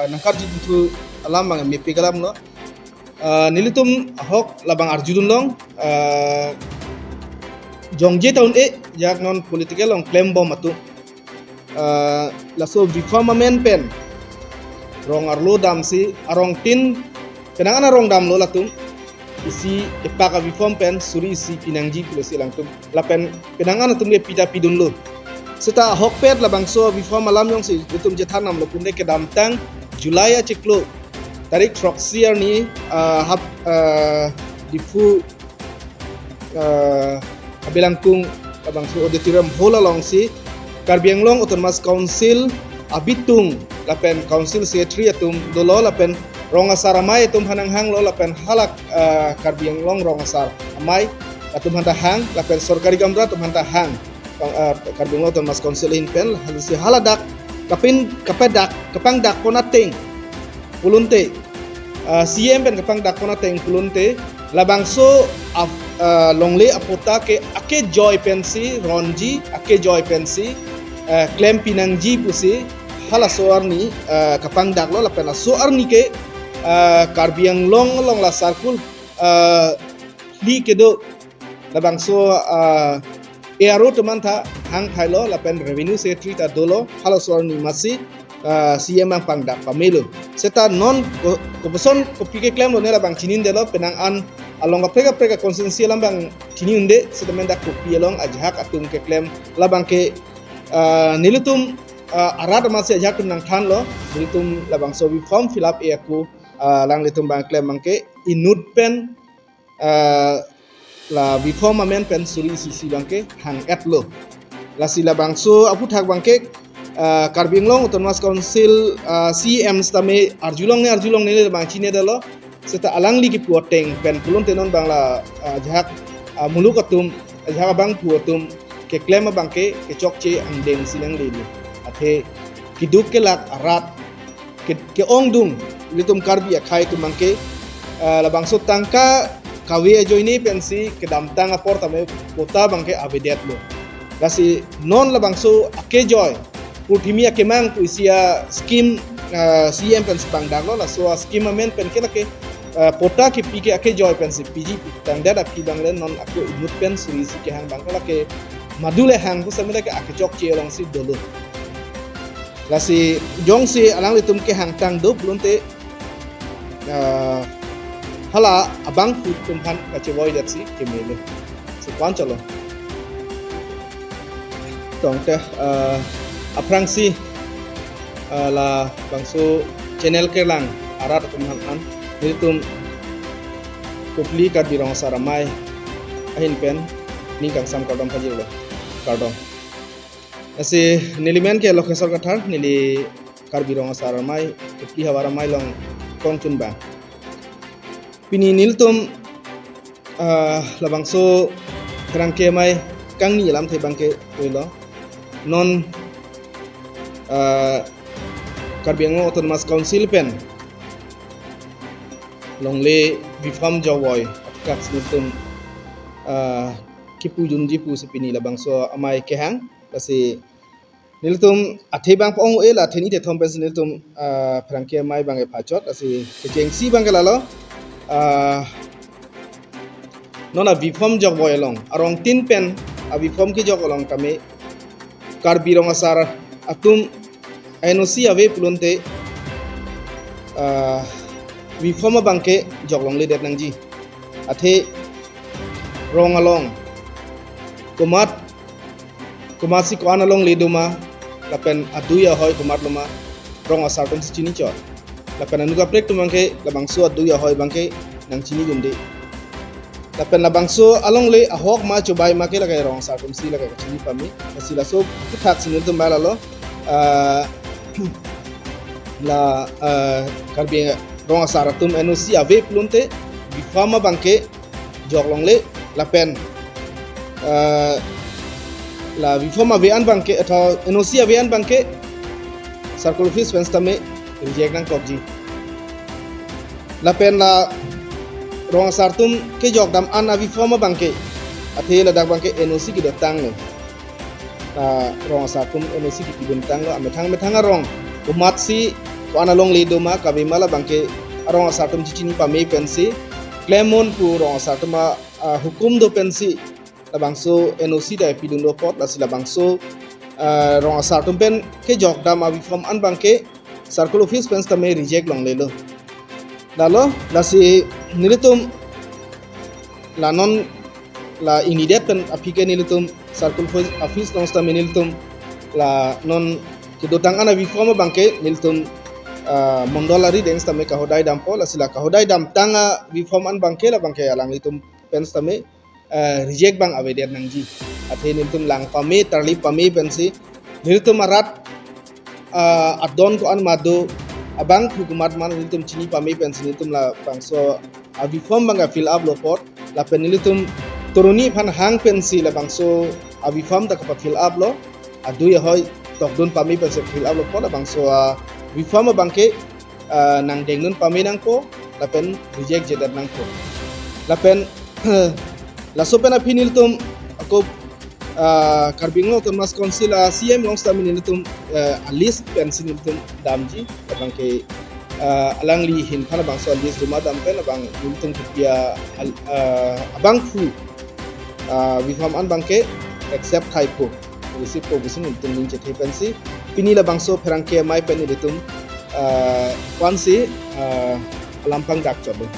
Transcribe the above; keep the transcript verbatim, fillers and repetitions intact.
Nangkarju dun thu alam abang mepik alam lo. Ah, nelitum ahok labang arjudun long, ah, jongje ta un-e, ajahak non political along klembom atum. Ah, laso V-Farm amen pen rong arlo damsi arongtin, penang an arong damlo latum. Isi epak a-V-Farm pen suri isi pinangji pulosi alangtum. Lapen penang an atum ke pita pidunlo. Seta ahokpet labangso V-Farm alam jongsi itum chethan damlo pute kedamtang July achiklo tarik throksi arni, ah, hap, ah, Diphu, ah, Abe Langkung labangso auditorium hall alongsi Karbi Anglong Autonomous Council abitung lapen Council Secretary atum dolo lapen rong asar amei atum aphan nanghanglo lapen hala, ah, Karbi Anglong rong asar amei atum aphanta hang lapen sorkari gaonbura atum aphanta hang. Kang, ah, Karbi Anglong Autonomous Council ahin pen, lasi haladak kapin, kapedak, kapangdak pon ateng pulote, ah, C M pen kapangdak pon ateng pulote, labangso ap-, ah, longle apatta ke akejoi pensi ronji, akejoi pensi, ah, klem pinangji pusi halaso arni, ah, kapangdaklo lapen laso arni ke, ah, Karbi Anglong along la circle, ah, phli kedo labangso, ah, A R O atum aphanta hang thailo lapen Revenue Secretary ta dolo, halaso arni masi, ah, C M pangdak pamelo. Seta non ko-, kopuson kopi keklemlo ne labang chini un-edetlo, penang an along kaprek kaprek a-constituency alam abang chini un-edet, seta mendak kopi along ajahak atum keklem labang ke, ah, nelitum, ah, arat masi ajahak atum nangthanlo, nelitum labangso V-Farm fill up-e ako, ah, alanglitum abang klem abang ke inut pen, ah, la V-Farm amen pen suri isi isi abang ke hang-etlo. Lasi labangso aphuthak abang ke, ah, Karbi Anglong Autonomous Council, ah, C M sitame arjulongle arjulongle labang chini un-edetlo. Seta alangli kipu ateng pen pulote non abang la, ah, ajahak, ah, muluk atum, ajahak abangphu atum keklem abang ke kechokche angdeng si nanglelo. Athe keduk kelak arat ke, ke-ongdung ilitum Karbi akhei atum abang ke, ah, labangso tangka kave ajoine pensi kedamtang apor tame patta abang ke avedetlo. Lasi non labangso akejoi, purthimi akemang pu isi a-scheme, ah, C M pensi pangdaklo, laso a-scheme amen pen ke lake, ah, patta kipi ke akejoi pensi piji pu tangdet aphi abang le non ako inut pen suri isi kehang abang ke lake madu le hang pusitame lake akechokche alongsi dolo. Lasi jongsi alanglitum kehangtang do pulote, ah, hala abangphu atum aphan kachevoidetsi kemelo. Si kwan chalo. Tangte, ah, aphrangsi, ah, labangso channel kelang arat atum aphan an, nelitum Kopili Karbi Rong Asar Amei ahin pen ning kangsam kardom pajirlo. Kardom. Lasi neli men ke Lokhesor Kathar, neli Karbi Rong Asar Amei, Kopili Havar Amei along kongchunbang. Pini nelitum, ah, labangso pherangke amei kangni alamthe abang ke pulo. Non, ah, Karbi Anglong Autonomous Council pen longle V-Farm jokvoi aphuthak si nelitum, ah, kipujunji pusi pini labangso amei kehang. Lasi nelitum athe abang pu-ong-e, la athe ni thethom pensi nelitum, ah, pherangke amei abang ke pachot, lasi kechengsi abang ke lalo, ah, non a-V-Farm jokvoi along, arongtin pen a-V-Farm kejok along tame Karbi Rong Asar atum N O C ave pulote, ah, V-Farm abang ke jok longledet nangji. Athe rong along komat, komatsi ko-an alongle doma, lapen adui ahoi komatlo ma, rong asar atumsi chinichot. Lapen anut kaprek atum abang ke labangso adui ahoi abang ke nangchinidunde. Lapen labangso alongle ahok ma chobai ma ke lake rong asar atumsi lake kachini pame. Lasi laso aphuthak si nelitum abang lalo, ah, la, ah, Karbi Rong Asar atum N O C ave pulote V-Farm abang ke jok longle lapen, ah, la V-Farm ave an abang ke, atau N O C ave an abang ke Circle Office pen sitame reject nangkokji. Lapen la rong asar atum kejok dam an a-V-Farm abang ke, athe ladak abang ke N O C kedotanglo. Ah, rong asar atum N O C kepidun tanglo, amethang methang arong komatsi ko-an alongle doma, kave ma, labangke arong asar atum chechini pame pensi, klem non pu rong asar atum a, ah, hukum do pensi labangso N O C ta pidun apot, lasi labangso, ah, rong asar atum pen kejok dam avi form an abangke circle office pen sitame reject longlelo. Lalo, lasi nelitum la non la ingnidet pen aphi ke nelitum circle office, office along sitame nelitum la non kedotang an avi form abangke nelitum, ah, mondol arideng sitame kahodai dampo, lasi la kahodai damtang avi form an abangke labangke alanglitum pen sitame, ah, reject abang avedet nangji. Athe nelitum lang pame, tarli pame pensi nelitum arat, ah, adon ko-an ma do, abangphu komat ma nelitum chini pame pensi nelitum labangso avi form abangke fill up lo apot, lapen nelitum Tony aphan hang pensi labangso avi form ta kapa fill up lo, adui ahoi tokdun pame pensi fill up lo apot, labangso avi form abangke, ah, nangdeng non pame nangpo, lapen reject jedet nangpo. Lapen laso pen aphi nelitum ako, ah, Karbi Anglong Autonomous Council a C M along sitame nelitum, ah, a list pensi nelitum damji, labangke, ah, alangli ahin aphan labangso a list doma dam pen labang nelitum kepi a, ah, abangphu, ah, avi form an abangke accept thaipo, receive po pusi nelitum ning chethe pensi pini labangso pherangke amei pen nelitum, ah, pensi, ah, alam pangdak chot do.